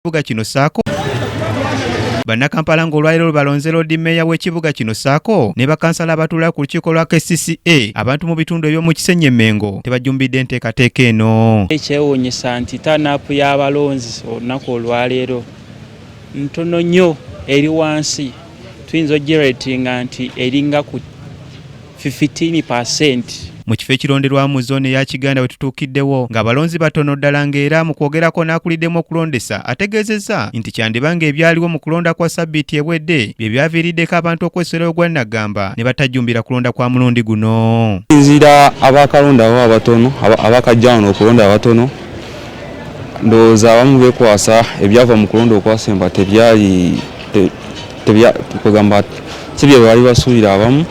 Kibuga kino ssaako Bannakampala ng'olwaleero lwe balonze Loodi Meeya w'ekibuga kino ssaako ne bakansala abatuula ku lukiiko lwa KCCA. Abantu mu bitundu eby'omu Kisenyi e Mmengo tebajjumbidde nteekateeka eno. Ekyewuunyisa nti turn-up y'abalonzi olunaku olwaleero ntono nnyo, eri wansi, tuyinza ogiratinga nti eringa ku 15%. Mu kifo ekironderwamu mu zooni eya Kiganda we tutuukiddewo ng'abalonzi batono ddala, ng'era mu kwogerako n'akuliddemu okulondesa ategeezezza nti kyandiba ng'ebyaliwo mu kulonda kwa sabbiiti ewedde bye byaviiriddeko abantu okwesera ogwa nnaggamba ne batajjumbira kulonda kwa mulundi guno. Nzira abakalondawo abatono, abakajja wano okulonda abatono, ndowooza abamu bekwasa ebyava mu kulonda okwasemba tebyali kugamba si bye baali basuubira abamu.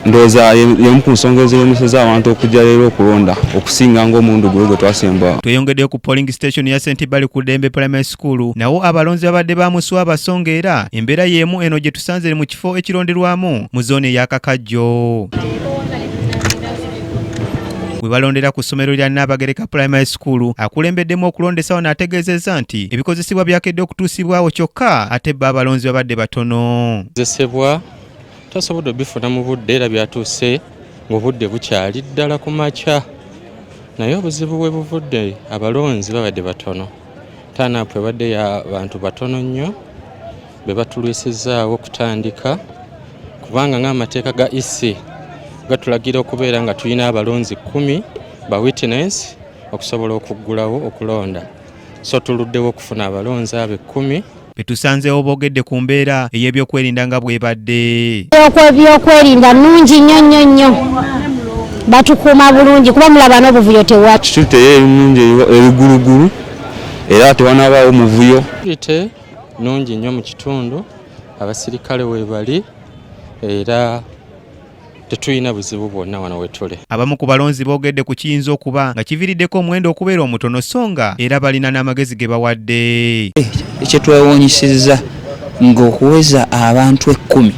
Ndowooza y'emu ku nsonga eziremeseza abantu okujja leero okulonda okusinga ng'omulundi guli gwe twasemba. Tweyongeddeyo ku polling station ya St Balikuddembe Primary School, nawo abalonzi babadde bamuswa abasonga, era embeera y'emu eno gye tusanze mu kifo ekironderwamu mu zooni eya Kakajjo we balondera ku ssomero lya Nnaabagereka Primary School. Akulembeddemu okulondesa wano ategeezezza nti ebikozesebwa byakedde okutuusibwawo, kyokka ate bo abalonzi babadde batono. Zesebwa tasobodde obifuna mu budde, era byatuuse ng'obudde bukyali ddala ku makya, naye obuzibu bwe buvudde abalonzi babadde batono. Turn-up ebadde ya bantu batono nnyo be batulwisizaawo okutandika, kubanga ng'amateeka ga EC gatulagira okubeera nga tulina abalonzi 10 ba witness okusobola okuggulawo okulonda, so tuluddewo okufuna abalonzi abo 10. Betusanzeewo boogedde ku mbeera ey'ebyokwerinda nga bw'ebadde. Ebyokwerinda nnungi nnyo nnyo nnyo, batukuuma bulungi kuba mulaba n'obuvuyo tewali. Security yo eri nnungi, eri gulugulu, era tewanabaawo muvuyo. Security nnungi nnyo mu kitundu, abasirikale weebali era tetulina buzibu bwonna wano wetuli. Abamu ku balonzi boogedde ku kiyinza okuba nga kiviiriddeko omuwendo okubeera omutono, so nga era balina n'amagezi ge bawadde. Ekyetwewuunyisizza ng'okuweza abantu 10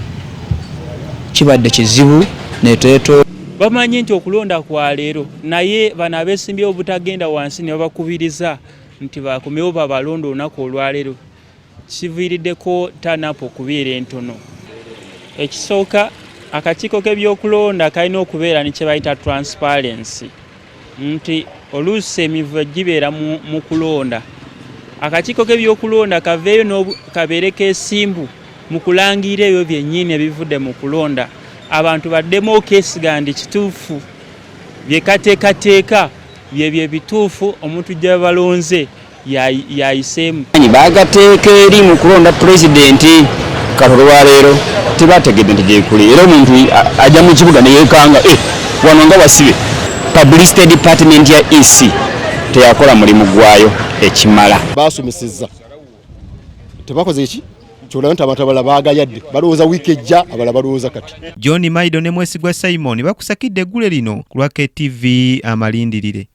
kibadde kizibu neteeto. Bamanyi nti okulonda kwa leero, naye bano abeesimbyewo obutagenda wansi ne babakubiriza nti bakomewo babalonda olunaku olwaleero kiviiriddeko turn-up okubeera entono. Ekisooka, akakiiko k'ebyokulonda kalina okubeera ne kye bayita transparency, nti oluusi emivuyo gibeera mu kulonda. Akakiiko k'ebyokulonda kaveeyo kabeere keesimbu mu kulangirira ebyo byennyini ebivudde mu kulonda, abantu baddemu okwesiga nti kituufu bye kateekateeka byebyo ebituufu, omuntu gye balonze yayiseemu. Bagateeka eri mu kulonda pulezidenti, kati olwaleero tebategedde nti gyekuli, era omuntu ajja mu kibuga neyekanga, eh, wano nga wasibe. Publicity department ya EC teyakola mulimu gwayo ekimala. Basomesezza, tebakoze eki kyolaba nti abantu abalala bagayadde, balowooza wiiki ejja, abalala balowooza kati. John Maido ne Mwesigwa Simon bakusakidde eggule lino ku lwa KTV Amalindirire.